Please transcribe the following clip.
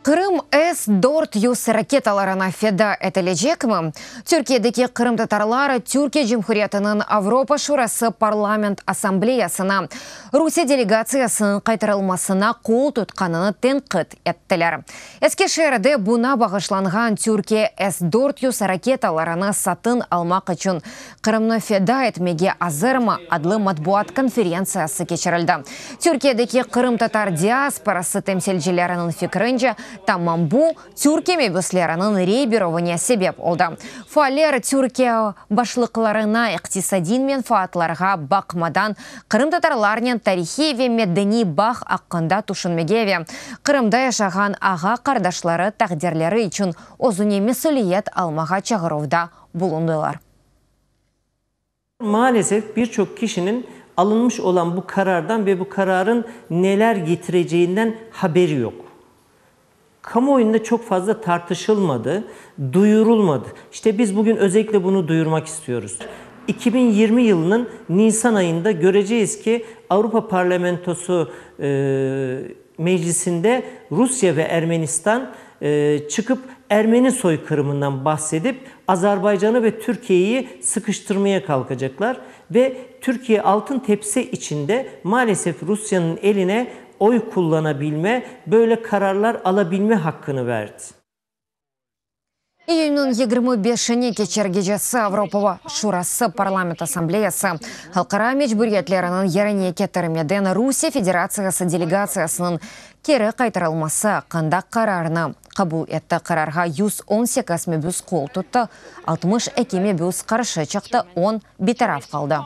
Qırım S-400 raketalarına feda etilecekmi? Türkiyedeki qırımtatarlar Türkiye Cumhuriyetiniñ Avropa Şurası Parlament Assambleyasına Rusiye delegatsiyasınıñ qaytarılmasına qol tutqanını tenqit ettiler. Eskişehirde buña bağışlanğan Türkiye S-400 raketalarını satın almaq içün Qırımnı feda etmege azırmı? adlı matbuat konferentsiyası keçirildi. Türkiyedeki qırımtatar diasporası temsilcileriniñ fikrince, tamam bu, Türkiye mebüsleriniñ rey berüvine sebep oldı. Faaller Türkiye başlıqlarına iqtisadiy menfaatlarğa baqmadan qırımtatarlarnen tarihiy ve medeniy bağ aqqında tüşünmege ve Qırımda yaşağan ağa-qardaşları taqdirleri içün özüne mesüliyet almağa çağıruvda bulundılar. Maalesef bir çoq kişiniñ alınmış olan bu qarardan ve bu qararın neler getireceğinden haberi yoq. Kamuoyunda çoq fazla tartışılmadı, duyurulmadı. İşte biz bugün özellikle bunu duyurmaq istiyoruz. 2020 yılınıñ nisan ayında göreceğiz ki, Avropa Parlamentosu Meclisinde Rusya ve Ermenistan çıqıp ermeni soykırımından bahsedip, Azerbaycanı ve Türkiyeyi sıqıştırmaya kalkacaklar ve Türkiye altın tepsi içinde maalesef Rusyanıñ eline oy kullanabilme, böyle kararlar alabilme hakkını verdi. İyünniñ 25-ine keçer gecesi Avropa Şurası Parlament Assambleyası halqara mecburiyetleriniñ yerine ketirmeden Rusiye Federatsiyası delegatsiyasınıñ keri qaytarılması aqqında qararnı qabul etti. Qararğa 118 mebüs qol tuttı, 62 mebüs qarşı çıqtı, 10 bitaraf qaldı.